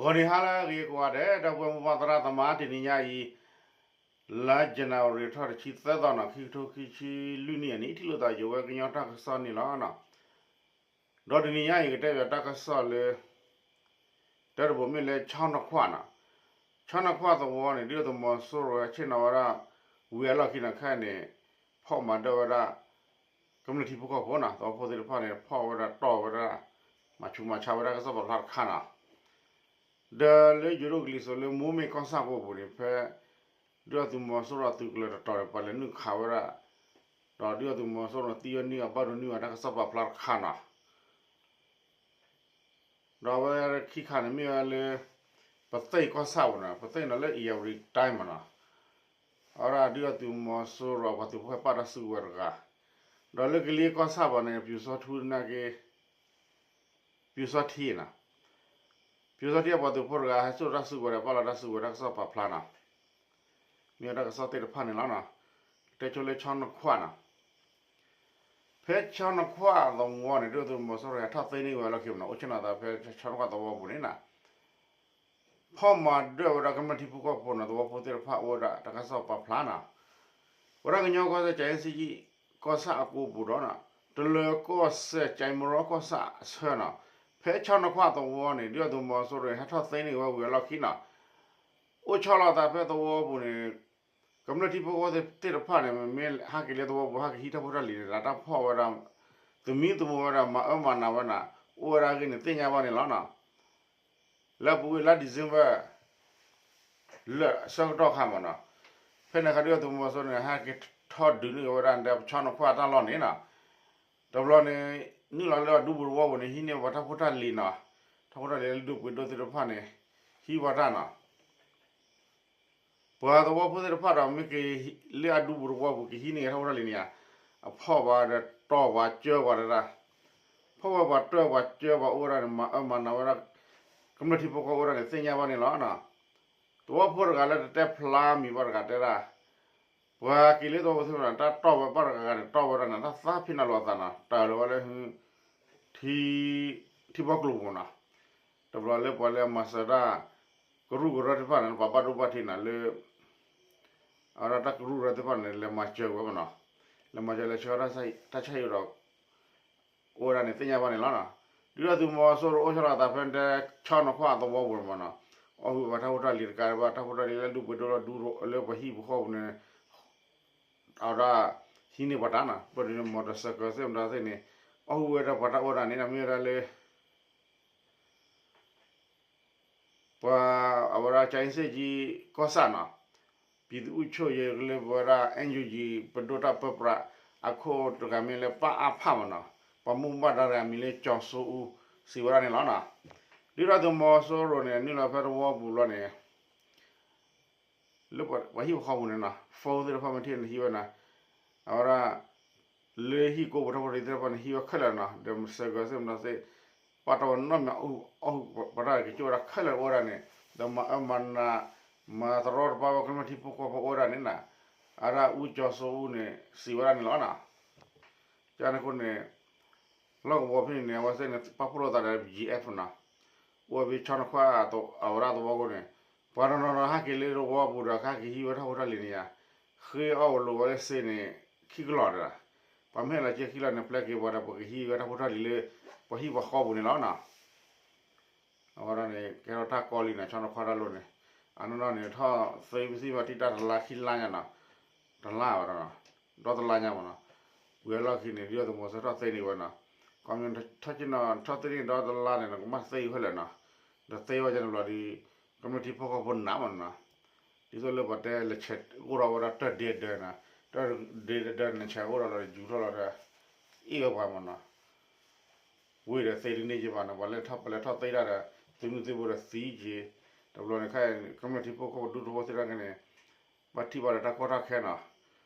ဂီၤနံၤဟါလၢအဂ့ၤကိးဂၤဒဲး ဒီပုၢ်ဝဲၢ်မိၢ်ပၢ်သရၣ်သမါ တနံၤညါအံၤ လါ January ထီၣ်တဆံသၢသီနီၤ ခံကထိခံဆံလွံၢ်နံၣ်အနံၤ ထံၣ်လိာ်သးယိာ်ဝဲကညီတၢ်ကစီၣ်န့ၣ်လီၤ. ဒီးတနံၤညါအံၤ ကတဲဘၣ်တၢ်ကစီၣ်လၢ တၢ်တဘိးမ့ၢ်လၢဆီနခွၣ်နီၤ, ဆီနခွၣ်သဝီန့ၣ် ဒုၣ်ဒါသုးမီၤစိရိၤဆ့ၣ်နီၤဝဲဒၣ် ဝံၤအလီၢ်ခံနီၤ ခဲအံၤန့ၣ် ဖီၣ်မၤဒၢၣ်ဝဲဒၣ် ကမျၢၢ်ထံဖိကီၢ်ဖိနီၤ သဝီဖိသ့ၣ်တဖၣ်န့ၣ် ဖီၣ်ဝဲဒၣ်တီၢ်ဝဲဒၣ် မၤဆူးမၤဆါဝဲဒၣ်ကစီၣ်ပာ်ဖျါတခါနီၤ. ဒီးလၢယိၤဒိၣ်ကလံၤစိးလၢမိၢ်မ့ၢ်ကီၢ်ဆၣ်ကဝီၤပူၤန့ၣ် ဖဲ ဒုၣ်ဒါသုးမီၤစိရိၤသုးကလၢၤတတီၤန့ၣ် ပှၤလဲၤနုာ်ခးဝဲဒၣ် ဒီးဒုၣ်ဒါသုးမီၤစိရိၤသံဝဲနုာ်အဘၣ်ဒိနုာ်အီၤ တၢ်ကစီၣ်ပာ်ဖျါတခါနီၤ. ဒီးအဝဲခံခါန့ၣ်မ့ၢ်ဝဲလၢ ပသ့ၣ်ကီၢ်ဆၣ်ပူၤနီၤ ပသ့ၣ်နီၤလၢ Irrawaddy တၢ်မးနီၤ, အဝဲဒၣ်ဒုၣ်ဒါသုးမီၤစိရိၤအပှၤသုးဖိဟဲပာ်တၢ်စုကဝဲၤတဂၤ, ဒီးလၢကလံၤကီၢ်ဆၣ်ပူၤန့ၣ် ပျူစောထူနာ်က့ ပျူစောထီးနီၤ, ပျူစောထီးအပှၤသုးဖိတဂၤ ဟဲစိာ်တၢ်စုကဝဲၤဒီး ပာ်လီၤတၢ်စုကဝဲၤတၢ်ကစီၣ်ပာ်ဖျါနီၤ, မ့ၢ်ဝဲတၢ်ကစီၣ်သ့ၣ်တဖၣ်န့ၣ်လီၤ. တဲဆိလၢဆီနခွၣ်နီၤ ဖဲဆီနခွၣ်သဝီန့ၣ် ဒုၣ်ဒါသုးမီၤစိရိၤဟဲထီၣ်သ့န့ၢ်ဝဲလီၢ်ခံမးနီၤ အိၣ်ဆ့ၣ်နီၤသးဖဲဆီနခွၣ်သဝီပူၤန့ၣ်နီၤ, ဖီၣ်မၤဒၢၣ်ဝဲဒၣ်ကမျၢၢ်ထံဖိကီၢ်ဖိနီၤ သဝီဖိသ့ၣ်တဖၣ်အိၣ်ဝဲဒၣ်တၢ်ကစီၣ်ပာ်ဖျါနီၤ, ဝဲဒၣ်ကညီကီၢ်စဲၣ် ကၠဲးစ့ကၠံ ကီၢ်ဆၣ်အကိပူၤဒီးနီၤ, တလၢၤကီၢ်စဲၣ် ကၠဲးမရီကီၢ်ဆၣ်အဆၢနီၤ, ဖဲဆီနခွၣ်သဝီန့ၣ် ဒုၣ်ဒါသုးမီၤစိရိၤဟဲထီၣ်သ့န့ၢ်ဝဲဝံၤအလီၢ်ခံနီၤ အိၣ်ဆီလီၤသးဖဲသဝီပူၤန့ၣ်, ကမျၢၢ်ထံဖိကီၢ်ဖိသ့ၣ်တဖၣ်န့ၣ် မ့ၢ်ဟဲက့ၤလၢသဝီပူၤ ဟဲက့ၤဟံးတၢ်ဖိတၢ်လံၤန့ၣ် တၢ်ဖီၣ်ဝဲဒၣ် သမံသမိးဝဲဒၣ် မၤအၢမၤနးဝဲဒၣ် အိၣ်ဝဲဒၣ်အဂ့ၢ်န့ၣ် သ့ၣ်ညါဘၣ်န့ၣ်လီၤနီၤ. လၢအပူၤကွံာ်လါ December လၢအဆၢကတီၢ်ခါမးနီၤ, ဖဲန့ၣ်အခါဒုၣ်ဒါသုးမီၤစိရိၤန့ၣ် ဟဲက့ၤထီၣ်ဒုးန့ၢ်ဝဲဒၣ်ဒီးဆီနခွၣ်တၢ်လီၢ်န့ၣ်နီၤ, တဘျီန့ၣ် နုာ်လီၤလၢအဒူပူၤသဝီပူၤန့ၣ် ဟံးန့ၢ်ပှၤတၢ်ဖိတၢ်လံၤနီၤ, တၢ်ဖိတၢ်လံၤလၢဒူပှ့ၤဒိၣ်သ့ၣ်တဖၣ်န့ၣ် ဟံးဝဲတၢ်နီၤ. ပှၤသဝီဖိသ့ၣ်တဖၣ်ဒီး မ့ၢ်က့ၤလၢအဒူပူၤသဝီပူၤ ကဟံးန့ၢ်တၢ်ဖိတၢ်လံၤန့ၣ်ဧါ, အဖီၣ်ဘၣ်ဒီးတီၢ်ပှၤကၢပှၤတဒၣ်, ဖီၣ်ဝဲပှၤတၢၢ်ပှၤကၢပှၤအိၣ်ဝဲဒၣ်န့ၣ် မၤအၢမၤနးဝဲဒၣ် ကမျၢၢ်ထံဖိကီၢ်ဖိအိၣ်ဝဲဒၣ်န့ၣ် သ့ၣ်ညါဘၣ်န့ၣ်လီၤ. သဝီဖိတဂၤလၢတတဲဖျါမံၤဘၣ်တဂၤတဲဒၣ်, ပှၤက့ၤလၢသဝီဖိသ့ၣ်တဖၣ်န့ၣ် တၢ်တီၢ်ဝဲဘၣ်တဂၤဂၤန့ၣ် တီၢ်ဝဲဒၣ်န့ၣ် တၢ်သးဖံးနၤလိာ်အသးနီၤ တၢ်လီၤဝဲလၢ ထံ ထံဘီကျိၤပူၤနီၤ, တဘျီလၢပှၤလၢအမၤစၢၤတၢ် ကရူၢ်ကရၢသ့ၣ်တဖၣ်န့ၣ် ပှၤဘၣ်ဒိဘၣ်ထံးန့ၣ်လၢ အဝဲဒၣ်တၢ်ကရူၢ်ကရၢသ့ၣ်တဖၣ်န့ၣ် လဲၤမၤစၢၤဝဲမးနီၤ, လဲၤမၤစၢၤလဲၤဆှၢတၢ်ဆါဟံၣ်ဒီး အိၣ်ဝဲဒၣ်န့ၣ်သ့ၣ်ညါဘၣ်န့ၣ်လီၤ. ဒုၣ်ဒါသုးမီၤစိရိၤအိၣ်ဆီလီၤအသးဖဲတဲဆီနခွၣ်အသဝီပူၤမးနီၤ, အီၣ်ဟုၣ်ဝဲတၢ်ဖိတၢ်လံၤတကးဒံးဘၣ် တၢ်ဖိတၢ်လံၤလၢဒူပှ့ၤဒိၣ်လၢဒူလၢပှၤဟံၣ်ပူၤဃီပူၤန့ၣ် အဝဲဒၣ် ဟံးန့ၢ်ပှၤတၢ်နီၤ, ပှၤဒ်န့ၣ် မော်တော်ဆိုင်ကယ် သ့ၣ်မတၤသ့ၣ်န့ၣ် အီၣ်ဟုၣ်ဝဲဒၣ်ပှၤတၢ်အိၣ်ဝဲဒၣ်န့ၣ် မ့ၢ်ဝဲဒၣ်လၢ ပှၤအဝဲဒၣ် ကၠဲးစ့ၣ်ကၠံ ကီၢ်ဆၣ်နီၤ, ပြည်သူ့အုပ်ချုပ်ရေး လၢပဝဲဒၣ် NUG ပဒိၣ်တၢ်ပၢပြး အခိၣ်တဂၤမ့ၢ်လၢပၢ်အါဖးမးနီၤ, ပှၤမိၢ်ဘၣ်ဒါတဂၤမံၤလၢ ကၠီၤစိအူ စံးဝဲဒၣ်န့ၣ်လီၤနီၤ. ဒုၣ်ဒါသုးမီၤစိရိၤန့ၣ် နုာ်လီၤဖဲသဝီပူၤလီၤန့ၣ် လၢပှၤဟံၣ်ပှၤဃီပူၤန့ၣ်နီၤ phone သ့ၣ်တဖၣ်မ့ၢ်ထံၣ်န့ၣ်ဟံးဝဲနီၤ, အဝဲဒၣ် လၢဟံၣ်ကိးပူၤထီၣ်ဖိတံၤသ့ၣ်တဖၣ်န့ၣ် ဟံးဝဲခဲလၢာ်နီၤ, ဒီး ဆိုင်ကယ် သ့ၣ်မတၤသ့ၣ် ပာ်တီၢ်ဝဲနီတမံၤ အီၣ်ဟုၣ်ပှၤတၢ်ကကၠိၣ်ဝဲဒၣ်ခဲလၢာ်အိၣ်ဝဲဒၣ်န့ၣ်, ဒီးမၤအၢမၤနး မၤတရီတပါဝဲကမျၢၢ်ထံဖိကီၢ်ဖိအိၣ်ဝဲဒၣ်န့ၣ်နီၤ, အဝဲဒၣ်အူကၠီၤစိအူန့ၣ် စံးဝဲဒၣ်န့ၣ်လီၤနီၤ. ကန့ၣ်အဃိန့ၣ် လီၢ်ကဝီၤဖဲန့ၣ်န့ၣ် အဝဲသ့ၣ်န့ၣ် ပာ်ဖှိၣ်လိာ်သးဒီး BGF နီၤ, အိၣ်ဝဲဖဲဆီနခွၣ်အဝဲဒၣ်သဝီအဃိန့ၣ်, ပှၤတနီၤနီၤဟဲက့ၤလၢသဝီပူၤဒီး ကဟဲက့ၤဟံးဝဲတၢ်ဖိတၢ်လံၤန့ၣ်ဧါ, ဃ့အီၣ်ဝဲလိာ်ဝဲလၢစ့န့ၣ် ခံကလီၢ်တဂၤ, ပှၤမ့ၢ်ဟဲလီၤက့ၤခံကလီၢ်န့ၣ် ပျဲက့ၤပှၤဒီး ပကဟံးဝဲတၢ်ဖိတၢ်လံၤလၢ ပှၤဟံၣ်ပှၤဃီပူၤန့ၣ်လီၤနီၤ. အဝဲဒၣ်န့ၣ် ကဲထီၣ်တၢ်ကီလံနီၤ ဆီနခွၣ်တၢ်လီၢ်န့ၣ်, အနီၢ်နီၢ်န့ၣ် ထီၣ်သ့ပစံးဘၣ်တံၢ်တၢ်တလါခံလါညါနီၤ, တလါဘၣ်ဒီး, ဒီတလါညါမးနီၤ, ဝံၤအလီၢ်ခံန့ၣ် ဒုၣ်ဒါသုးမီၤစိရိၤထီၣ်သ့န့ၢ်ဝဲနီၤ, ကီမ့ၢ်ထီၣ်က့နီၤ ထီၣ်သ့န့ၢ်ဒီတလါန့ၣ် နကဘၣ်သ့ဝဲလၢာ်နီၤ, ဒီးသ့ဝဲဒၣ်န့ၣ်ဘျီဒီး ကမျၢၢ်ထံဖိကီၢ်ဖိနးမးနီၤ, ဒ်သိးလၢပှၤတဲလဲၤဆဲးအိၣ်ထီၣ်ဝဲဒၣ်တၢၢ်ဒ့ဒၢနီၤ, တၢၢ်ဒ့ဒၢန့ၣ်ဆဲးအိၣ်ထီၣ်လီၤဒီးယူၤထီၣ်လီၤဒီး အ့ၣ်ဝဲပှၤမးနီၤ ဝံၤဒီးသ့တန့ၢ်က့ဘၣ်နီၤ, ပှၤလဲၤထီၣ်ပလဲၤထီၣ်သ့တၢ်ဒီး သုးမုၢ်သံၣ်ဘိဒီးသံက့, တဘျီန့ၣ်ခဲအံၤ ကမျၢၢ်ထံဖိကီၢ်ဖိဒူသဝီသ့ၣ်တဖၣ်န့ၣ် ဘၣ်ထံၣ်ဘၣ်ဒီးတၢ်ကီတၢ်ခဲနီၤ,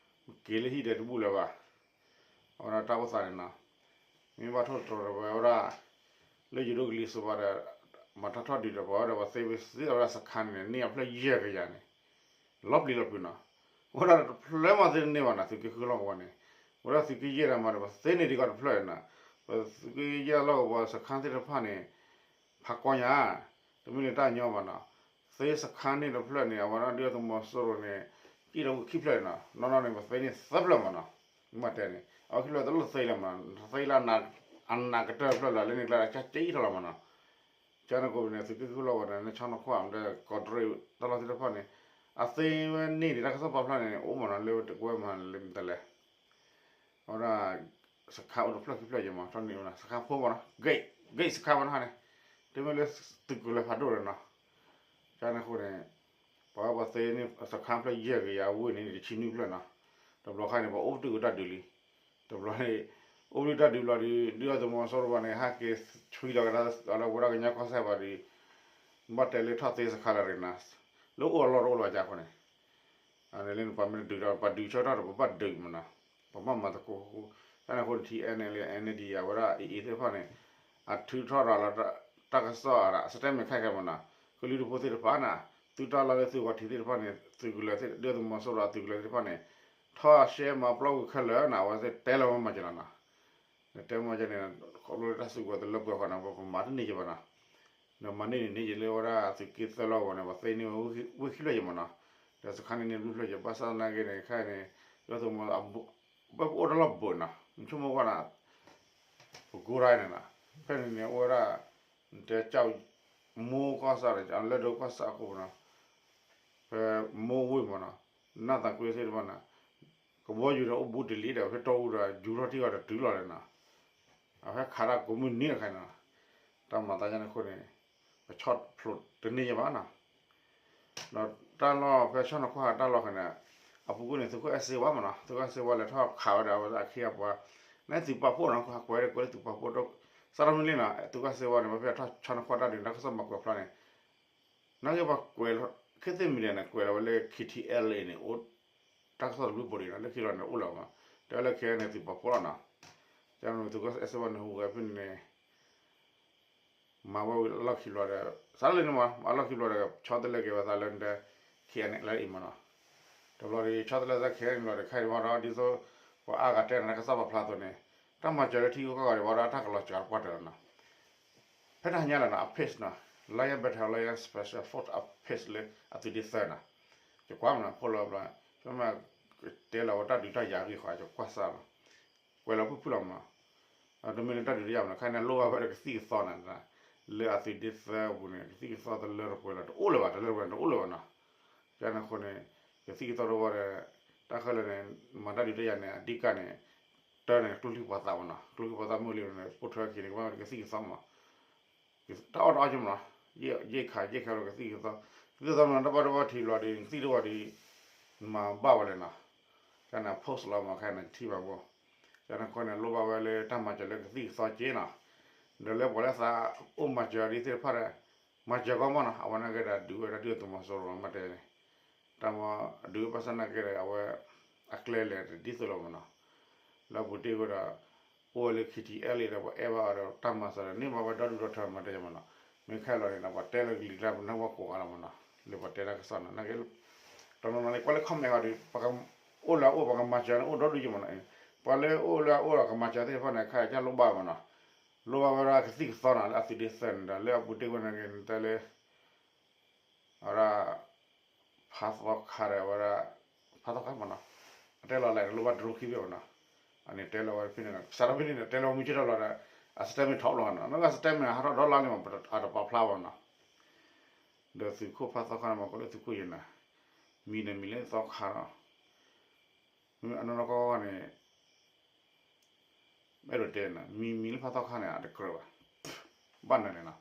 က့ၤလၢဟံၣ်ဒီးတဘူၣ်လၢၤဘၣ်, အဝဲဒၣ်တၢ်အိၣ်သးန့ၣ်နီၤ, မ့ၢ်ဘၣ်ထိၣ်သတြီၤဒီးပဝဲဒၣ် လၢယိၤဒိၣ်ကလံၤစိးဘၣ်ဒီး မၤထီၣ်ထီၣ်ဒုးဒီးပဝဲဒီးပသ့ဝဲသ့ၣ်အဝဲဒၣ်စခါန့ၣ် န့ၢ်အဖျၢၣ်ယဲၢ်ကယၤန့ၣ် လီၤပျံၤလီၤဖုးနီၤ, ဝဲဒၣ်တဖျၢၣ်မးသ့တန့ၢ်ဘၣ်နီၤ, သုးက့ဃုလီၢ်ကဝီၤန့ၣ်, ဝဲဒၣ်သုးက့ယဲၢ်တၢ်မၤဒီး ပသ့န့ၢ်ဒံးကီးတဖျၢၣ်နီၤ, ပသုးက့ယဲၢ်လီၢ်ကဝီၤစခါသ့ၣ်တဖၣ်န့ၣ် ဖးကီညါ, တမ့ၢ်လၢတၢ်ညီဘၣ်နီၤ. သ့စခါန့ၣ်တဖျၢၣ်န့ၣ် အဝဲဒၣ်ဒုၣ်ဒါသုးမီၤစိရိၤန့ၣ် ကံၣ်ထီၣ်ဝဲခံဖျၢၣ်န့ၣ်နီၤ. နီၢ်နီၢ်န့ၣ် ပသ့န့ၣ်သၢဖျၢၣ်မးနီၤ. မ့ၢ်တဲန့ၣ် အဝဲခံဖျၢၣ်တလိၣ်သ့လၢၤမးနီၤ. သ့လၢအနးကတၢၢ်တဖျၢၣ်လီၤ. လၢန့ၣ်ကျါ ကၠါကံၣ်ထီၣ်လီၤမးနီၤ. ကန့ၣ်အဃိန့ၣ် သုးက့ဃုလီၢ်ကဝီၤန့ၣ် နဆီနခွါမး ဒီးကီးတရံးတၢ်လီၢ်သ့ၣ်တဖၣ်န့ၣ် အသ့ဝဲန့ၢ်ဒံး တၢ်ကစီၣ်ပာ်ဖျါန့ၣ် အိၣ်မးနီၤ လၢတကွဲမးလၢမတၤလဲၣ် အဝဲဒၣ် စခါအိၣ်တဖျၢၣ်ခံဖျၢၣ်ယဲမး ထီၣ်န့ၢ်ဝဲဒၣ် စခါဖိမးနီၤ ဂ့ၢ် ဂ့ၢ်စခါမးနီၤန့ၣ် တမ့ၢ်လၢသုးကလၢၤဖးဒိၣ်န့ၣ်နီၤ. ကန့ၣ်အဃိန့ၣ် ပှၤဝဲပှၤသ့န့ၢ်စခါဖျၢၣ်ယဲၢ်ကယၤဝ့ၢ်န့ၣ် တဆံနွံဖျၢၣ်နီၤ. တဘျီခါန့ၣ် ပှၤအိၣ်ပတုာ်ဝဲတၢ်ဒုးလံ တဘျီန့ၣ် အိၣ်ဘျုးတၢ်ဒုးဘျီဒီး ဒုၣ်ဒါသုးမီၤစိရိၤဘၣ်န့ၣ် ဟဲက့ၤဆွံလီၤကဒါလၢဝဲဒၣ်ကညီကီၢ်စဲၣ်ဘၣ်ဒီး ဘၣ်တဲလၢထီၣ်သ့စခါလၢရ့နၤ လၢအိၣ်အလီၢ်တအိၣ်လၢၤဘၣ်ကၢ်အဃိန့ၣ် အန့ၣ်လၢပှၤမ့ၢ်တဒုးဒီး ပှၤဒုးဆၢထီၣ်ဒီး ပဘၣ်ဒုးမးနီၤ ပဘၣ်မၤသကိးဃူဃူ တၢ်န့ၣ်အဃိန့ၣ် ထံအဲၣ်နဲၣ်လံ အ့ၣ်နဲၣ်ဒံး အဝဲဒၣ်အ့ၣ်အ့ၣ်သ့ၣ်တဖၣ်န့ၣ် အထုးထီၣ်ရၤလီၤ တၢ်ကစီၣ်အါ စတဲမ့ၢ်ခဲခဲမးနီၤ ကလုာ်ဒူၣ်ဖိသ့ၣ်တဖၣ်န့ၣ် သုးတၢ်လီၢ်လၢသုးဂီၤထံးသ့ၣ်တဖၣ်န့ၣ် သုးကလၢၤသ့ၣ် ဒုၣ်ဒါသုးမီၤစိရိၤအသုးကလၢၤသ့ၣ်တဖၣ်န့ၣ် ထီၣ်ရှဲမၤပျီကွံာ်ခဲလၢာ်နီၤ အဝဲသ့ၣ်တဲလီၤဝဲမၤစၢၤလီၤနီၤ နတဲမၤစၢၤန့ၣ် ခီဖျိလၢတၢ်စုကဝဲၤတလၢပှဲၤဃီနီၤ ပမၤတန့ၢ်ယဲဘၣ်နီၤ နမၤန့ၢ်န့ၣ်န့ၢ်ယဲလၢဝဲဒၣ်သုးက့သၢလီၢ်ကဝီၤန့ၣ် ပှၤသ့န့ၢ်ဝဲဝ့ၢ်ခံဖျၢၣ်ယဲမးနီၤ ဒီးစခါန့ၣ်န့ၢ်လွံၢ်ဖျၢၣ်ယဲ ဘၣ်ဆၣ်သနာ်က့န့ၣ် ခဲအံၤန့ၣ် ဒုၣ်ဒါသုးမီၤ ပအိၣ်တၢ်လီၢ်ဘၢၣ်နီၤ နဆိကမိၣ်ကွၢ်နီၤ ပကိးရၤန့ၣ်နီၤ ဖဲန့ၣ်န့ၣ် အိၣ်ဝဲဒၣ် နတဲကၠီၣ် မိၢ်ကီၢ်ဆၣ်ဒီး လၢဒိကီၢ်ဆၣ်အခိၣ်ပူၤနီၤ ဖဲမိၢ်ဝ့ၢ်မးနီၤ နၢ်သးကွ့သ့ၣ်တဖၣ်န့ၣ် ကဘီယူၤဒီးအိၣ်ဘူးတလံၤဒီး ဖဲတီအူဒီး ယူၤထီၣ်ထံဂီၤဒီးတုၤလီၤန့ၣ်နီၤ အဖဲခးတၢ်ကိးမုၢ်နံၤတခါန့ၣ်နီၤ တၢ်မၤသးယါန့ၣ်အဃိန့ၣ် ပဆီၣ်ဖျိးတန့ၢ်ယဲဘၣ်နီၤ ဒီးတၢ်လီၢ်ဖဲဆီၣ်နခွါတၢ်လီၢ်ဃီန့ၣ် အပူၤကွံာ်န့ၣ် သုးခိၣ်အဲၣ်စ့ဝါမးနီၤ သုးခိၣ်အဲၣ်စ့ဝါလဲၤထီၣ်ခးဝဲဒၣ်အဝဲအခံအပှၤ နသုးပာ်ဖှိၣ်နီၤ ကွဲးလၢသုးပာ်ဖှိၣ် စးထီၣ်မ့ၢ်လံနီၤ သုးခိၣ်အဲၣ်စ့ဝါန့ၣ် ပဖဲထီၣ်ဆီၣ်နခွါတၢ်ဒုး တၢ်ကစီၣ်မၤကွဲးဖျါန့ၣ် နာ်က့ပှၤကွဲးလီၤ ခ့သ့ၣ်မံၤဒဲးန့ၣ် ကွဲးလီၤဝဲလၢ ခ့ထံအဲလ်အ့န့ၣ် အိၣ် တၢ်ကစီၣ်တဘျုးပိၤဒံးနီၤ လၢခံလီၤန့ၣ်အိၣ်လၢၤမး တဲလၢခဲအံၤန့ၣ်သုးပာ်ဖှိၣ်လီၤနီၤ ကန့ၣ်သုးခိၣ်အဲၣ်စ့ဝါန့ၣ် ဟူးဂဲၤဖဲန့ၣ်န့ၣ် မၤဝဲဝံၤလီၢ်ခံဘျီဒီး စးလၢန့ၣ်မး မၤလီၢ်ခံဘျီဒီး ဆီတလဲက့ၤဝဲသးလၢနတဲ ခ့အန့ၣ်လၢအံၤမးနီၤ တဘျီဒီး ဆီတလဲသးခဲအံၤန့ၣ်ဘျီဒီး ခဲအံၤဘၣ်ဒီး ဒ်သိး ပှၤအါဂၤတဲန့ၣ် တၢ်ကစီၣ်ပာ်ဖျါအသိးန့ၣ် တၢ်မၤစၢၤလၢထံဂုၤကီၢ်ဂၤဒံးဘၣ်ဒီး တၢ်ကလီၤစှၤတပှၢ်တၢၢ်လီၤနီၤ ဖဲတဟါညါလီၤနီၤ အ page နီၤ Lion Battalion Special Force အ page လၢအသုးဒ့သၢနီၤ ယကွၢ်မးနီၤ ဖိလီၤဘျီ ဖဲမ့ၢ်တဲလီၤဝဲတၢ်ဒုးတၢ်ယၤအဂ့ၢ်ဃီ ယကွၢ်စၢ်လီၤ ကွဲးလီၤဖုၣ်ဖုၣ်လီၤမးနီၤ တမ့ၢ်လၢတၢ်ဒုးတၢ်ယၤမးနီၤ ခဲအံၤန့ၣ် လိၣ်ဘၣ်ဝဲဒီးကသံၣ်ကသီနီၤ လၢအသုးဒ့သၢအပူၤန့ၣ် ကသံၣ်ကသီတလၢတပှဲၤလီၤ တအိၣ်လၢၤဘၣ် တလၢတပှဲၤန့ၣ် တအိၣ်လၢၤဘၣ်နီၤ ကန့ၣ်အဃိန့ၣ် ကသံၣ်ကသီတဝီဒီး တၢ်ခဲလၢာ်န့ၣ် မၤတၢ်ဒုးတၢ်ယၤန့ၣ် အဓိကန့ၣ် တၢ်န့ၣ် ကျိချံမျိာ်သၣ်မးနီၤ ကျိချံမျိာ်သၣ်မ့ၢ်လံန့ၣ် ပိာ်ထွဲခံန့ၣ် ကဘၣ်ဝဲဒီးကသံၣ်ကသီမးနီၤ တၢ်အီၣ်တၢ်အီက့မးနီၤ ယဲၢ်ခါ ယဲၢ်ခါလၢကသံၣ်ကသီ ကသံၣ်ကသီမးနီၤ တၢ်ဘၣ်တဘၣ်ထံးဘျီဒီး ကသံၣ်တဝီဒီး မၤဘၣ်ဝဲလဲၣ်နီၤ ကန့ၣ် post လီၤမး ခဲအံၤန့ၣ် ထံၣ်ဘၣ်ဘိ ကန့ၣ်အဃိန့ၣ် လိၣ်ဘၣ်ဝဲလၢတၢ်မၤစၢၤလၢကသံၣ်ကသီက့နီၤ ဒီးလၢပှၤလၢသးအိၣ်မၤစၢၤဒ်သ့ၣ်တဖၣ်ဒီး မၤစၢၤကီမးနီၤ အဝဲနာ်က့ဒီးဒုးဝဲဒၣ်ဒုၣ်ဒါသုးမီၤစိရိၤမးတဲန့ၣ် တၢ်မၤဒုးဝဲဘၣ်ဆၣ်နာ်က့ဒီး အဝဲ အကျဲလဲၤဒ်သိးလီၤမးနီၤ လၢအပူၤတ့ၢ်ဝဲဒီး အိၣ်ဝဲလၢ ခ့ထံအဲလ်အ့ ဒီးပှၤအဲၣ်ဘၣ်အီၤဒီးတၢ်မၤစၢၤဒီးန့ၢ်ဘၣ်ဝဲဒီဒူၣ်ဒီထၢမးတဲမးနီၤ မ့ၢ်ခဲလီၤန့ၣ်ဒီး ပှၤတဲလၢကလံၤကျါ ပနၢ်ဝဲကိးဂၤလီၤမးနီၤ လၢပှၤတဲတၢ်ကစီၣ်နီၤ နာ်က့ တနီၤနီၤန့ၣ် ကွၢ်လၢ comment အီၤဒီး ပှၤကအိၣ်လၢအအိၣ် ပှၤကမၤစၢၤန့ၣ် အိၣ်ဒီဒူၣ်ယဲမးနီၤ ပှၤလၢအိၣ်လၢအအိၣ်ဒီးကမၤစၢၤသ့ၣ်တဖၣ်န့ၣ် ခဲအံၤကလိၣ်ဘၣ်မးနီၤ လိၣ်ဘၣ်ဝဲဒၣ်ကသံၣ်ကသီနီၤ လၢအသုးဒ့သၢန့ၣ်ဒီး လၢအပူၤတ့ၢ်ဝဲနာ်က့န့ၣ် တဲလၢ အဝဲဒၣ် ဖးသီခါဒီး အဝဲဒၣ် ဖးသီခါမးနီၤ အတဲလီၤလဲၣ် လိၣ်ဘၣ်တရူးခံဘ့ၣ်မးနီၤ အန့ၣ်တဲလီၤဝဲဖဲန့ၣ်နီၤ စးထီၣ်ဖဲန့ၣ်န့ၣ် တဲလီၤဝဲမုၢ်ဆ့ၣ်ထီၣ်လီၤဒီး အ statement ထီၣ်ဘျီနီၤ နက statement ဟးထီၣ်ဒီလါန့ၣ်မး အတပာ်ဖျါဘၣ်နီၤ ဒီးသုးခိၣ်ဖးသီခါန့ၣ် မ့ၢ်ကိးလၢသုးခိၣ်ယဲနီၤ မံၤန့ၣ်မံၤလၢသီခါနီၤ အနီၢ်နီၢ်ကီၢ်ကီၢ်န့ၣ် အဲၣ်ဒိးတဲနီၤ မံၤမံၤလၢဖးသီခါန့ၣ် အတကြၢးဘၣ် ဘၣ်နၤန့ၣ်နီၤ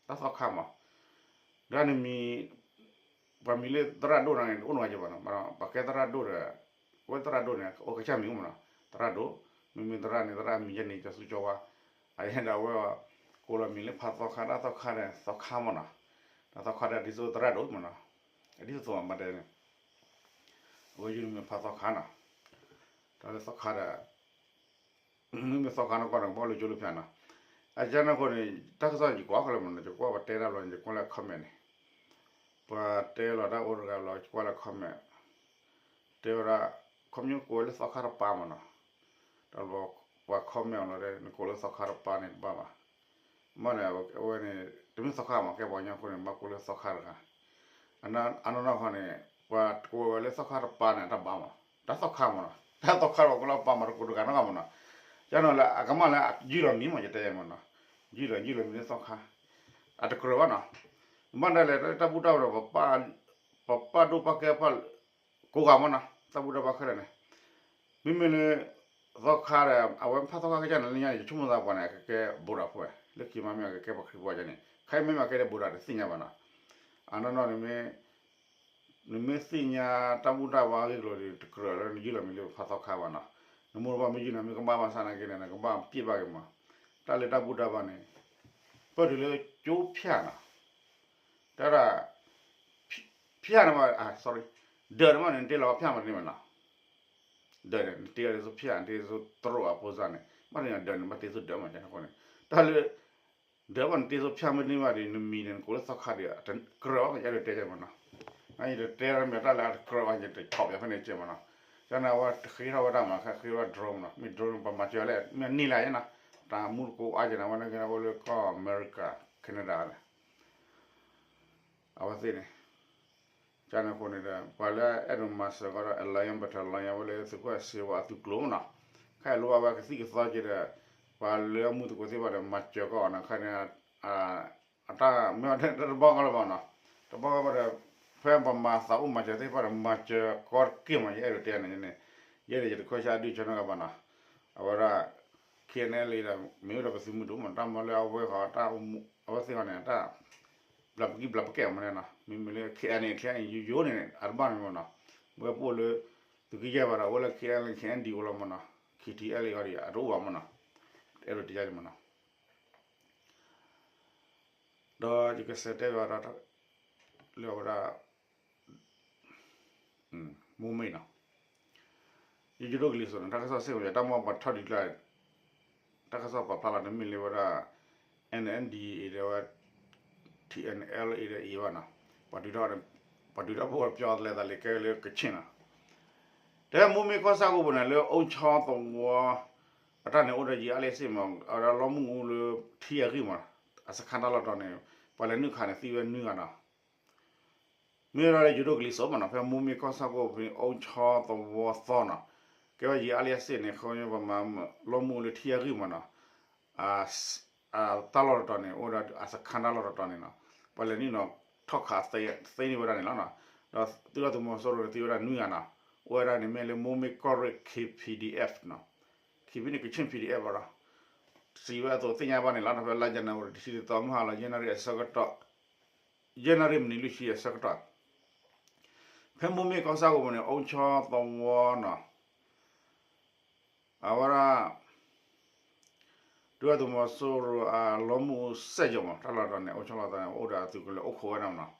တၢ်သီခါမး ဒီးန့ၣ်မံၤ ပှၤမံၤလၢသရၣ်ဒိၣ်န့ၣ် တအိၣ်နီတဂၤဘၣ်နီၤ ပှၤကဲသရၣ်ဒိၣ်ဒီး အဝဲသရၣ်ဒိၣ်န့ၣ် အိၣ်ကစၢ်မံၤမးနီၤ သရၣ်ဒိၣ် မ့မ့ၢ်သရၣ်န့ၣ် သရၣ်မံၤယဲန့ၣ် ကၠီသူကၠီဝါ အယဲဒီးအဝဲ ကိးလီၤမံၤလၢဖးသီခါ တၢ်သီခါဒီး သီခါမးနီၤ တၢ်သီခါဒီးဒ်သိးသရၣ်ဒိၣ်မးနီၤ အဒ်သိးသိးမးတဲန့ၣ် အဝဲယုၢ်မ့ၢ်ဖးသီခါနီၤ တၢ်လၢသီခါဒီး မ့မ့ၢ်သီခါန့ၣ်ကီၢ်န့ၣ် ကဘၣ်လိာ်ကၠိလၢဖၠါနီၤ အကန့ၣ်အဃိန့ၣ် တၢ်ကစီၣ်ယကွၢ်ဃီလၢမးနီၤ ယကွၢ်ပှၤတဲတၢ်ဘျီန့ၣ် ယကွၢ်လၢ comment န့ၣ် ပှၤတဲလီၤတၢ်အိၣ်တဂၤဘျီ ယကွၢ်လၢ comment တဲဝဲဒၣ် ခီပညီကိးဝဲလၢသီခါတပၤမးနီၤ တၢ်ဘျီ ပှၤ comment အီၤလီၤဒီး နကိးလၢသီခါတပၤန့ၣ်တဘၣ်ဘၣ် မ့ၢ်န့ၣ် အဝဲန့ၣ် တမ့ၢ်သီခါမး ကဲပှၤကညီအဃိန့ၣ် ဘၣ်ကိးလၢသီခါတဂၤ, အနီၢ်နီၢ်ခီန့ၣ် ပှၤကိးဝဲလၢသီခါတပၤန့ၣ် တၢ်ဘၣ်မး, တၢ်သီခါမးနီၤ, တၢ်သီခါတပၤ ကိးလၢပၤမးတကိးတဂၤနီတဂၤမးနီၤ, ကန့ၣ်လၢအကမၣ်လၢယုၢ်လီၤမံၤမး ယတဲမးနီၤ, ယုၢ်လီၤ ယုၢ်လီၤမံၤလၢသီခါ, အတကြၢးဘၣ်နီၤ, မ့ၢ်ဒ်လဲၣ် တၢ်ဘူၣ်တၢ်ဘါဒီး ပပာ်ဒိၣ်ပာ်ကဲပာ် ကိးဂၤမးနီၤ တၢ်ဘူၣ်တၢ်ဘါခဲလၢာ်န့ၣ်, မ့မ့ၢ်လၢ သီခါဒီး အဝဲဖးသီခါကစၢ်န့ၣ် လၢညါန့ၣ် ယဆိကမိၣ်သးပှၤန့ၣ် အကကဲဘူးဒီးဖိဝဲ လၢခံမးမ့ၢ်အကကဲပှၤခရံာ်ဖိဝဲန့ၣ် ခဲအံၤမ့မ့ၢ်အကဲဒီးဘူးဒီးတသ့ၣ်ညါဘၣ်နီၤ, အနီၢ်နီၢ်န့ၣ်မ့ၢ် နမ့ၢ်သ့ၣ်ညါတၢ်ဘူၣ်တၢ်ဘါအဂ့ၢ်အကျိၤဒီး တကြၢးလၢနယုၢ်လီၤမံၤလၢဖးသီခါဘၣ်နီၤ, နမိၢ်နပၢ်မ့ၢ်ယုၢ်န့ၣ် မ့ၢ်ကဘၣ်ဘၣ်ဆၣ်နာ်က့န့ၣ် နကဘၣ်ပျဲၢ်ဘၣ်က့ၤမး, တၢ်လၢတၢ်ဘူၣ်တၢ်ဘါန့ၣ် ပၢၢ်တုၤလၢကၠိဖၠၣ်နီၤ, တၢ်ဒၣ် ဖၠၣ်န့ၣ်မး sorry ဒၢးန့ၣ်မးန့ၣ် နတ့လီၤဖၠၣ်မးတန့ၢ်ဘၣ်နီၤ, ဒၢးန့ၣ် နတ့အီၤဒ်သိးဖၠၣ် နတ့သိးတရိးအဖိစၢ်န့ၣ် ဘၣ်တန့ၢ်ဒၢးန့ၣ် ဘၣ်တ့သိးဒၢးမးန့ၣ်အဃိန့ၣ်, တၢ်လၢ ဒၢးဘၣ်နတ့သိးဖၠၣ်မ့ၢ်တန့ၢ်ဘၣ်ဒီး နမံၤန့ၣ် နကိးလၢသီခါဒီး အတကြၢးဘၣ် ယအဲၣ်ဒိးတဲယဲမးနီၤ, ယတတဲမ့ၢ်တၢ်လၢအတကြၢးဘၣ် ယတဆီၣ်ဖဲန့ၣ်ကဲမးနီၤ, ကန့ၣ်အဝဲတဃ့ထီၣ်ဝဲတၢ်မး ဃ့ထီၣ်ဝဲ drone နီၤ, မ့ၢ် drone ပမၤစၢၤလဲၣ် မ့ၢ်န့ၢ်လၢယဲနီၤ, တၢ်မူတကိးအါကဲန့ၣ် အဝဲန့ၣ်ကဲန့ၣ် အိၣ်လၢကီၢ်အမဲရကၤ Canada န့ၣ် အဝဲသ့ၣ်န့ၣ် ကန့ၣ်အဃိန့ၣ်ဒီး ပှၤလၢအဲၣ်ဒိးမၤစၢၤကီးဒီး Alliance Battalion ဝဲလၢသုးခိၣ်စ့ဝါအသုးကျိၤမးနီၤ, ခဲအံၤလိၣ်ဘၣ်ဝဲကသံၣ်ကသီက့ၤဒီး ပှၤလၢအမူသကိးသ့ၣ်တဖၣ်ဒီး မၤစၢၤကီးအီၤနီၤ, ခဲန့ၣ် အတၢ်မ့ၢ်တဘီကီလၢၤဘၣ်နီၤ, တဘီကီဘၣ်ဒီး ဖဲပမၤသးအိၣ်မၤစၢၤသ့ၣ်တဖၣ်ဒီး မၤစၢၤကီးတက့ၢ်မး ယအဲၣ်ဒိးတဲန့ၣ်န့ၣ်, ယဲဒၣ်ယတခွဲးဆါဒုးဆၢနီတဂၤဘၣ်နီၤ, အဝဲဒၣ် KNLA ဒီး မ့ၢ်အိၣ်ဒီးပသုးမုၢ်ဒိၣ်မး တၢ်မၤလၢအဝဲဃီ အဝဲသ့ၣ်ဃီန့ၣ် တၢ် ဘျးပကံဘျးပကဲမးန့ၣ်နီၤ, မ့မ့ၢ်လၢ KNA KNU ယိယိန့ၣ် အတဘၣ်န့ၣ်မးနီၤ, ဝဲပအိၣ်လၢ သုးကယဲၢ်ဘၣ်ဒီး အဝဲလၢ KNLA KND အိၣ်လီၤမးနီၤ, KTLA အီၤဒီး အတအိၣ်ဘၣ်မးနီၤ, အဲၣ်ဒိးတဲယါန့ၣ်မးနီၤ, ဒီးယကစံးတဲဘၣ်ဒီး လၢအဝဲဒၣ် မိၢ်မ့ၢ်နီၤ, ယယိၤဒိၣ်ကလံၤစိးန့ၣ် တၢ်ကစီၣ်စ့ၢ်ကီး တၢ်မ့ၢ်ပှၤထီၣ်ဒုးကျါ တၢ်ကစီၣ်ပာ်ဖျါလီၤန့ၣ်မ့ၢ်လၢဝဲဒၣ် NNDAA ဒီးဝဲ TNLA ဒီးအံၤဘၣ်နီၤ, ပှၤဒုးထီၣ် ပှၤဒုးထီၣ်ဖိပျီသလဲသးလၢကဲလၢကခ့ၣ်နီၤ, တဲမိၢ်မ့ၢ်ကီၢ်ဆၣ်ကိးပူၤန့ၣ် လၢအိၣ်ဆီသဝီ အတၢ်န့ၣ်အိၣ်ဒီးယံၤအါလံစ့ၣ်မး အဝဲဒၣ်လီမုၢ်အူလၢထံအဂံၢ်မး အစခါတၢ်လီၢ်တတီၤန့ၣ် ပှၤလဲၤနုာ်ခးန့ၣ်သံဝဲနွံဂၤနီၤ မ့ၢ်ဝဲဒၣ်လၢယိၤဒိၣ်ကလံၤစိးမးနီၤ ဖဲမိၢ်မ့ၢ်ကီၢ်ဆၣ်ကိးပူၤန့ၣ် အိၣ်ဆီသဝီသီနီၤ, ကဲဝဲယံၤအါလံစ့ၣ်န့ၣ် ခီပညီပမၤလီမုၢ်အူလၢထံအဂံၢ်မးနီၤ တၢ်လီၢ်တတီၤန့ၣ် အိၣ်ဒီးအစခါတၢ်လီၢ်တတီၤန့ၣ်နီၤ, ပှၤလဲၤနုာ်နီၤ ထီၣ်ခးသ့န့ၢ်ဝဲဒၣ်န့ၣ်လီၤနီၤ, ဒီးသုးဒီးသုးမီၤစိရိၤန့ၣ်သံဝဲဒၣ်နွံဂၤနီၤ, အိၣ်ဝဲဒၣ်န့ၣ်မ့ၢ်လၢမိၢ်မ့ၢ်ကီၢ်ရ့ၣ် K P D F နီၤ, K P န့ၣ် Kachin P D F ဘၣ်ဒီး စံးဝဲအသိးသ့ၣ်ညါဘၣ်န့ၣ်လီၤ, ဖဲလါယနူၤအါရံၤတဆံတသီ မုၢ်ဟါလီၤ ယဲၢ်နၣ်ရံၣ်အဆၢကတီၢ်, ယဲၢ်နၣ်ရံၣ်မံးနံးလွံၢ်ဆံအဆၢကတီၢ်, ဖဲမိၢ်မ့ၢ်ကီၢ်ဆၣ်ကိးပူၤန့ၣ် အိၣ်ဆီသဝီနီၤ အဝဲဒၣ် ဒုၣ်ဒါသုးမီၤစိရိၤအလီမုၢ်အူစဲၣ်ယီၤမး တၢ်လီၢ်တတီၤန့ၣ် အိၣ်ဆီလီၤသးန့ၣ် အိၣ်ဒီးအသုးကလၢၤအိၣ်ခိးဝဲဒၣ်မးနီၤ,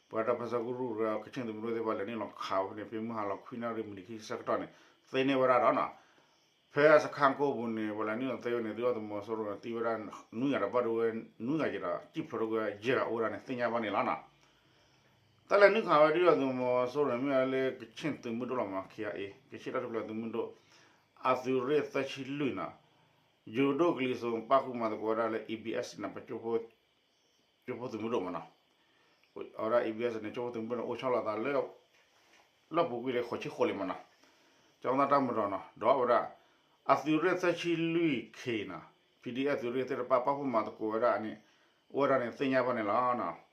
ပှၤတၢ်ပၢဆှၢကရူၢ်ဒီး ကခ့ၣ်သုးမုၢ်ဒိၣ်သ့ၣ်တဖၣ် လဲၤနုာ်လီၤခးဝဲဖဲန့ၣ် ဖဲမုၢ်ဟါလီၤခွံနၣ်ရံၣ်မံးနံးခံဆံဆၢကတီၢ်န့ၣ် သ့န့ၢ်ဝဲဒၣ်ဒီးနီၤ ဖဲအစခါကိးပူၤန့ၣ် ပှၤလဲၤနုာ်လီၤသ့ဝဲန့ၣ် ဒုၣ်ဒါသုးမီၤစိရိၤန့ၣ် သံဝဲဒၣ်နွံဂၤဒီး ဘၣ်ဒိဝဲနွံဂၤက့ၤဒီး စံၣ်ဖျိးထီၣ်ကွံာ်ယဲၢ်ဂၤအိၣ်ဝဲဒၣ်န့ၣ် သ့ၣ်ညါဘၣ်န့ၣ်လီၤနီၤ. တၢ်လဲၤနုာ်ခးဝဲဒုၣ်ဒါသုးမီၤစိရိၤန့ၣ် မ့ၢ်ဝဲလၢကခ့ၣ်သုးမုၢ်ဒိၣ်လီၤမး K I A ကခ့ၣ်တၢ်ထူၣ်ဖျဲးသုးမုၢ်ဒိၣ် အသုးရ့ၣ်သၢဆံလွံၢ်နီၤ ယိၤဒိၣ်ကလံၤစိးပာ်ဃုာ်မၤသကိးဝဲဒၣ်လၢ A B S န့ၣ် ပ ကၠိဖိသုးမုၢ်ဒိၣ်မးနီၤ, အဝဲဒၣ် A B S န့ၣ် ကၠိဖိသုးမုၢ်ဒိၣ်န့ၣ် အိၣ်ဆီလီၤသးလၢ လီၢ်ပူၤကွံာ်လၢဃိးဆံဃိးလံမးနီၤ, ကၠီသၣ်တၢ်မၤဒီးနီၤ ဒီးဝဲဒၣ် အသုးရ့ၣ်သၢဆံလွံၢ် K နီၤ P D F သုးရ့ၣ်သ့ၣ်တဖၣ်ပာ်ဖှိၣ်မၤသကိးဝဲဒၣ်န့ၣ် အိၣ်ဝဲဒၣ်န့ၣ်သ့ၣ်ညါဘၣ်န့ၣ်လီၤနီၤ.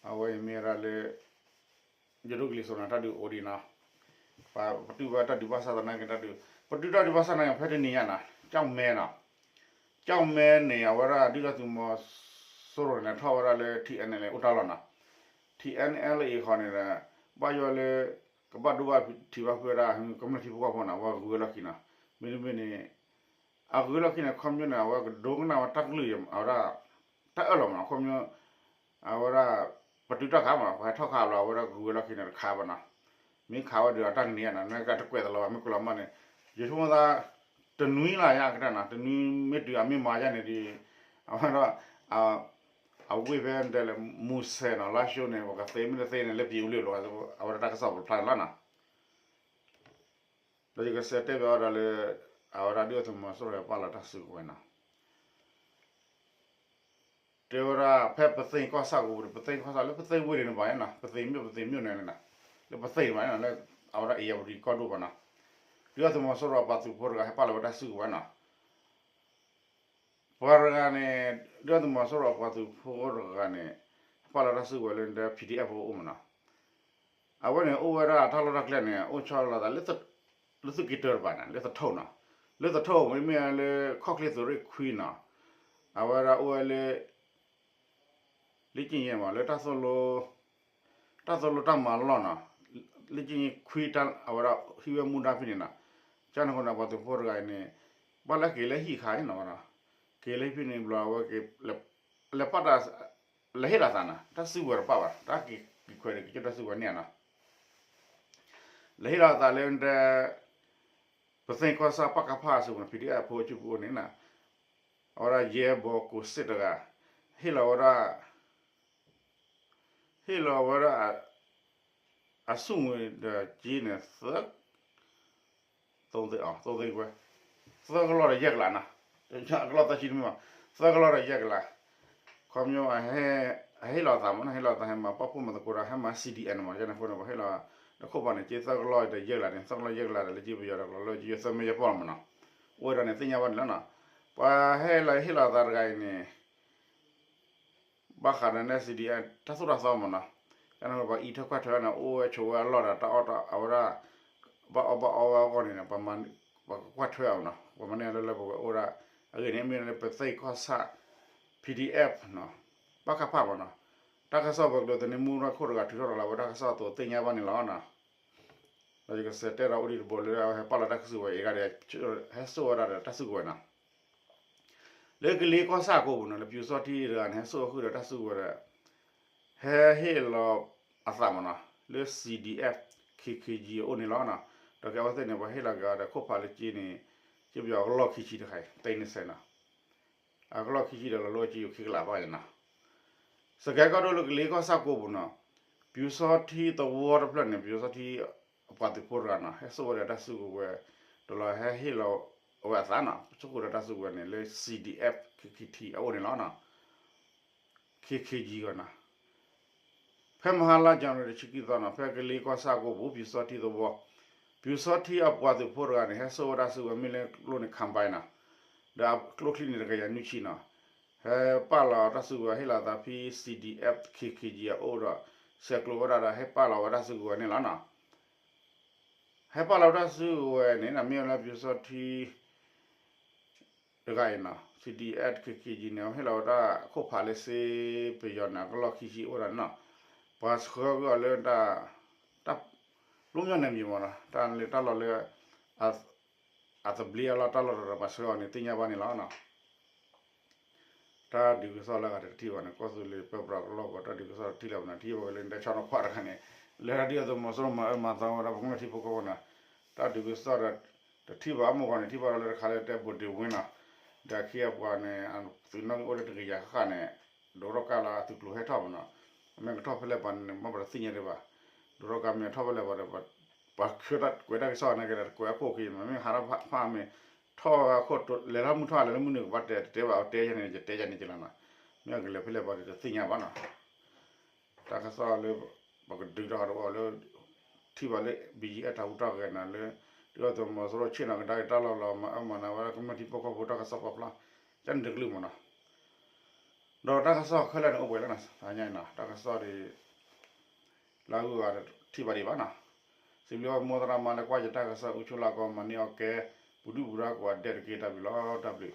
အဝဲအံၤမ့ၢ်ဝဲဒၣ်လၢ ယိၤဒိၣ်ကလံၤစိးန့ၣ် တၢ်ဒုးအိၣ်ဒံးနီၤ, ပတုာ်ဝဲတၢ်ဒုးဘၣ်ဆၣ်သနာ်က့တၢ်ဒုး, ပတုာ်တၢ်ဒုးဘၣ်ဆၣ်သနာ်က့ဖဲတနံၤညါနီၤ ကၠီၣ်မဲနီၤ, ကၠီၣ်မဲန့ၣ် အဝဲဒၣ်ဒုၣ်ဒါသုးမီၤစိရိၤန့ၣ် ထီၣ်ဝဲဒၣ်လၢ T N L A အိၣ်တၢ်လီၢ်နီၤ, T N L A ဃီန့ၣ်ဒီး ဘၣ်ယိၣ်လၢ ကဘၣ်ဒိဘၣ်ထံးဘၣ်ဖုးဝဲဒၣ် ကမျၢၢ်ထံဖိကီၢ်ဖိန့ၣ် အဝဲဂုၤဝဲလီၢ်ခံနီၤ, မ့တမ့ၢ်န့ၣ် အဂုၤလီၢ်ခံန့ၣ် ခီပညီန့ၣ် အဝဲကဒိကနၣ်ဝဲတၢ်ကလုၢ်အဝဲဒၣ် တၢ်အၢၣ်လီၤမးနီၤ, ခီပညီ အဝဲဒၣ် ပတုာ်တၢ်ခးမးနီၤ, ပှၤဟဲထီၣ်ခးဘျီ အဝဲဒၣ်ဂုၤဝဲလီၢ်ခံန့ၣ်တခါဘၣ်နီၤ, မ့ၢ်ခးဝဲဒုးအတၢ်ကန့ၢ်ဧါနီၤ, နကတကွဲးသးလီၤဘၣ် မ့ၢ်ကွဲးလီၤမးန့ၣ် ယဆိကမိၣ်သး တနွံလၢ်ယါကတၢၢ်နီၤ, တနွံမ့ၢ်တုၤအမ့ၢ်မၤယါန့ၣ်ဒီး အဝဲဒၣ် အဝ့ၢ်ဖဲဒဲးလၢ မူဆယ်နီၤ လါၡိန့ၣ် ပကသ့မ့ၢ်တသ့န့ၣ် လၢပံၤအူလ့ၣ်လီၤ အဝဲဒၣ်တၢ်ကစီၣ်ပာ်ဖျါန့ၣ်လီၤနီၤ, ဒီးယကစံးတဲဘၣ်ဝဲဒၣ်လၢ အဝဲဒၣ်ဒုၣ်ဒါသုးမီၤစိရိၤပာ်လီၤတၢ်စုကဝဲၤနီၤ တဲဝဲဒၣ်ဖဲပသ့ၣ်ကီၢ်ဆၣ်ကပူၤ ပသ့ၣ်ကီၢ်ဆၣ်လၢပသ့ၣ်ဝ့ၢ်န့ၣ်ဘၣ်နီၤ ပသ့ၣ်မ့ၢ်ပသ့ၣ်မ့ၢ်န့ၣ်လီၤနီၤ လၢပသ့ၣ်ဘၣ်နီၤ လၢအဝဲဒၣ်အ့ၣ်ယၣ်ဝတံၤကီၢ်ဒိၣ်ဘၣ်နီၤ ဒုၣ်ဒါသုးမီၤစိရိၤအပှၤသုးဖိတဂၤ ဟဲပာ်လီၤဝဲတၢ်စုကဝဲၤနီၤ ပှၤတဂၤန့ၣ် ဒုၣ်ဒါသုးမီၤစိရိၤအပှၤသုးဖိတဂၤန့ၣ် ဟဲပာ်လီၤတၢ်စုကဝဲၤလၢ PDF အအိၣ်မးနီၤ အဝဲန့ၣ်အိၣ်ဝဲဒၣ်တၢ်လီၢ်တၢ်ကျဲန့ၣ် အိၣ်ဆီလီၤသး လၢသုးက့တၢတပၤန့ၣ် လၢသထူၣ်နီၤ လၢသထူၣ်မ့မ့ၢ်လၢခီၣ်ချ့သုးရ့ၣ်ခွံနီၤ အဝဲဒၣ်အိၣ်ဝဲလၢ လၢကၠ့ၣ်ယဲၢ်မး လၢတၢ်သိၣ်လိ တၢ်သိၣ်လိတၢ်မၤလီၢ်နီၤ လၢကၠ့ၣ်ယဲၢ်ခွံတၢ် အဝဲဒၣ်ဟံးဝဲမူဒါဖဲန့ၣ်နီၤ ကန့ၣ်အဃိန့ၣ် ပှၤသုးဖိတဂၤအံၤန့ၣ် ဘၣ်လၢက့ၤလၢဟံၣ်ခါအံၤနီၤ က့ၤလၢဟံၣ်ဖဲန့ၣ်ဘျီ အဝဲက့ၤ လဲၤပာ်တၢ် လဲၤဟ့ၣ်လီၤသးနီၤ တၢ်စုကဝဲၤတပာ်ဘၣ် တၢ်က့ၤခွဲးန့ၣ် က့ၤကၠိတၢ်စုကဝဲၤန့ၣ်နီၤ လဲၤဟ့ၣ်လီၤသးလၢ ပသ့ၣ်ကီၢ်ဆၣ် ပကဖ အစုပူၤန့ၣ် PDF အဖိအစုပူၤအိၣ်န့ၣ်နီၤ အဝဲဒၣ်ယဲၢ်ဘီကိးစ့ၣ်တဂၤ ဟ့ၣ်လီၤဝဲဒၣ် ဟ့ၣ်လီၤဝဲဒၣ် အဆူၣ်ဝဲဒီးက့န့ၣ် သၢ သိသိကွဲ သၢကလီၢ်ဒီးယဲၢ်ကလးနီၤ အကလီၢ်သၢဆံတမ့ၢ်ဘၣ် သၢကလီၢ်ဒီးယဲၢ်ကလး ခီပညီ ဟဲဟ့ၣ်လီၤသးမးနီၤ ဟ့ၣ်လီၤသး ဟဲမၤပာ်ဖှိၣ်မၤသကိးဒီး ဟဲမၤ C D N မး ကန့ၣ်အဃိန့ၣ် ပှၤဟ့ၣ်လီၤ ဒီးခိၣ်ဖးန့ၣ် က့သၢကလီၢ်ဒီးယဲၢ်ကလးန့ၣ် သၢကလီၢ်ယဲၢ်ကလးဒီး လၢက့ပယီၤဒီးကလီၢ်လၢက့ယဲၢ်သၢမ့ၢ်ယဲၢ်ပီၢ်လီၤမးနီၤ အိၣ်ဝဲဒၣ်န့ၣ် သ့ၣ်ညါဘၣ်န့ၣ်လီၤနီၤ ပှၤဟဲလီၤဟ့ၣ်လီၤသးတဂၤအံၤန့ၣ် ဘၣ်ဃးဒီးန့ၣ် C D N တၢ်သိၣ်တၢ်သီမးနီၤ ကန့ၣ်ပှၤအံးထွဲကွၢ်ထွဲန့ၣ် အိၣ်ဝဲဆိးဝဲအလီၢ်ဒီးတၢ်အီၣ်တၢ်အဝဲဒၣ် ဘၣ်အီၣ်ဘၣ်အီဝဲအဂီၢ်န့ၣ် ပှၤကကွၢ်ထွဲအီၤနီၤ ပှၤမၤန့ၢ်လၢလၢပှဲၤပှဲၤအိၣ်ဒၣ် အဂ့ၢ်န့ၣ် မ့ၢ်လၢပသ့ၣ်ကီၢ်ဆၣ် P D F နီၤ ပကဖ မးနီၤ တၢ်ကစီၣ်ပှၤကတိၤသန့မူရၢခိၣ်တဂၤထုးထီၣ်လီၤဝဲတၢ်ကစီၣ်အသိး သ့ၣ်ညါဘၣ်န့ၣ်လီၤနီၤ ဒီးယကစးတဲဒီးအိၣ်ဒံးတဘိလၢ အဝဲဟဲပာ်လီၤတၢ်စုကဝဲၤအံၤဂၤဒီး ဟဲစိာ်ဝဲဒၣ်ဒီးတၢ်စုကဝဲၤနီၤ လၢကလ့ကီၢ်ဆၣ်အကိာ်ပူၤနီၤ လၢပျူစောထီးတဂၤန့ၣ် ဟဲစိာ်ဃုာ်ဒီးတၢ်စုကဝဲၤဒီး ဟဲဟ့ၣ်လီၤအသးမးနီၤ လၢ C D F K K G အအိၣ်န့ၣ်လီၤနီၤ ဒီးကဲအဝဲသ့ၣ်န့ၣ် ပှၤဟ့ၣ်လီၤက့ၤအီၤဒီးခိၣ်ဖးလၢက့န့ၣ် က့ပယီၤအကလီၢ်ခံဆံတခါအံၤ သ့ၣ်န့ၣ်စဲးနီၤ အကလီၢ်ခံဆံဒီးလီၤလၢက့ယိၤခံကလးဘၣ်ယနီၤ စကဲကီၢ်ဒိၣ်လၢကလ့ကီၢ်ဆၣ်ကိာ်ပူၤနီၤ ပျူစောထီးသဝီတဖျၢၣ်န့ၣ် ပျူစောထီးအပှၤသုးဖိတဂၤနီၤ ဟဲစိာ်ဝဲဒီးတၢ်စုကဝဲၤ ဒီးလီၤဟဲဟ့ၣ်လီၤအဝဲအသးနီၤ စိာ်ဃုာ်ဒီးတၢ်စုကဝဲၤန့ၣ် လၢ C D F K K T အအိၣ်န့ၣ်လီၤနီၤ K K G ဂီၤနီၤ ဖဲမဟါလါယနူၤအါရံၤတဆံခံသီနီၤ ဖဲကလ့ကီၢ်ဆၣ်ကိာ်ပူၤ ပျူစောထီးသဝီ ပျူစောထီးအပှၤသုးဖိတဂၤန့ၣ် ဟဲစိာ်ဝဲတၢ်စုကဝဲၤမ့ၢ်လၢကျိန့ၣ် combine နီၤ ဒီးအကျိချံန့ၣ်တကယၤနွံဆံနီၤ ဟဲပာ်လီၤတၢ်စုကဝဲၤ ဟ့ၣ်လီၤသးဖဲ C D F K K G အအိၣ်ဒီး ဆဲးကျိးဝဲဒၣ်ဒီး ဟဲပာ်လီၤဝဲတၢ်စုကဝဲၤန့ၣ်လီၤနီၤ ဟဲပာ်လီၤဝဲတၢ်စုကဝဲၤန့ၣ် မ့ၢ်လၢပျူစောထီး တဂၤအံၤနီၤ C D F K K G န့ၣ် ဟ့ၣ်လီၤဝဲဒၣ်ခိၣ်ဖးလၢစ့ပယီၤန့ၣ် အကလီၢ်ခံဆံအိၣ်ဒၣ်န့ၣ်နီၤ ပှၤဆှၢက့ၤအီၤလၢ တၢ် လူမျိုးနယ်မြေမးနီၤ တၢ်လၢတၢ်လီၢ်လၢ အသဘျ့အလီၢ်တၢ်လီၢ်ဒီးပှၤဆှၢအီၤန့ၣ် သ့ၣ်ညါဘၣ်န့ၣ်လီၤနီၤ တၢ်ဒုးကစီၣ်လၢအဂၤတထံၣ်ဘၣ်န့ၣ် ကီၢ်သူလ့ၤပၢပြးကလီၢ်ကီၢ် တၢ်ဒုးကစီၣ်တထံၣ်လၢၤဘၣ်န့ၣ် ထံၣ်ဘၣ်ဝဲလၢနတဲဆီနီၤခွါတခါန့ၣ် လၢတၢ်ဒုးအသုးမီၤစိရိၤမၤအၢမၤသီဝဲဒၣ် ပကမျၢၢ်ထံဖိကီၢ်ဖိနီၤ တၢ်ဒုးကစီၣ်ဒီး တထံၣ်ဘၣ်အမိၢ်ဂီၢ်န့ၣ် ထံၣ်ဘၣ်ဒီးလၢတခါလၢတဲဘိးဒ့ဝ့နီၤ ဒီးခံအပှၤန့ၣ် သုးနီၣ်ဂံၢ်အိၣ်လၢတကယၤဃၣ်ဃၣ်န့ၣ် ဒိးထီၣ်ကါလီၤအသုးကျိၤဟဲထီၣ်မးနီၤ မ့ၢ်ကထီၣ်ဖဲလဲၣ်ပှၤန့ၣ် မ့ၢ်ပှၤတသ့ၣ်ညါဒံးဘၣ် ဒိးထီၣ်ကါမ့ၢ်ထီၣ်ဖဲလဲၣ်ပှၤဒီး ပှၤဆှၢတၢ်ကွဲးတၢ်ကစီၣ်န့ၣ်က့ၤဒီး ကွဲးအခိၣ်ခံ မ့မ့ၢ်ဟးထီၣ်ဖးမ့ၢ် ထီၣ်အခိၣ် လဲၤထီၣ်မုၢ်ထီၣ်လဲၤလၢမုၢ်နုာ်ကဘၣ်တဲ တတဲဘၣ်အတဲယဲန့ၣ် ယတဲယဲန့ၣ်က့ၤလီၤနီၤ မ့ၢ်အကလဲၤဖဲလဲၣ်ပှၤဒီးတသ့ၣ်ညါဘၣ်နီၤ တၢ်ကစီၣ်လၢ ပကဒုးထီၣ်ဒီးအီၤလၢ ထံၣ်ဘၣ်လၢ ဘံယံၤအဲၣ်တၢ်ဟူးတၢ်ဂဲၤနီၤလၢ ဒုၣ်ဒါသုးမီၤစိရိၤဆ့ၣ်နီၤကဒါက့ၤတၢ်လီၢ်လီၤ မၤအၢမၤနးဝဲဒၣ်ကမျၢၢ်ထံဖိကီၢ်ဖိတၢ်ကစီၣ်ပာ်ဖျါ ကန့ၣ်တကလုာ်မးနီၤ ဒီးတၢ်ကစီၣ်ခဲလၢာ်န့ၣ်အိၣ်ပှဲၤလီၤနီၤ တဟါညါအံၤနီၤ တၢ်ကစီၣ်ဒ် လၢအဂုၤအဂၤဒီးထံၣ်ဘၣ်ဒံးဘၣ်နီၤ စံးဘျုးဘၣ်မိၢ်သရၣ်မါလၢကွၢ်ယတၢ်ကစီၣ် အူဆူၣ်လၢကီၢ်မၤန့ၢ်အီၣ်ကဲ ပူၤဒုၣ်ပူၤဒါကိးဂၤဒဲးတက့ၢ် တၢ်ဘျုးလီၤ တၢ်ဘျုး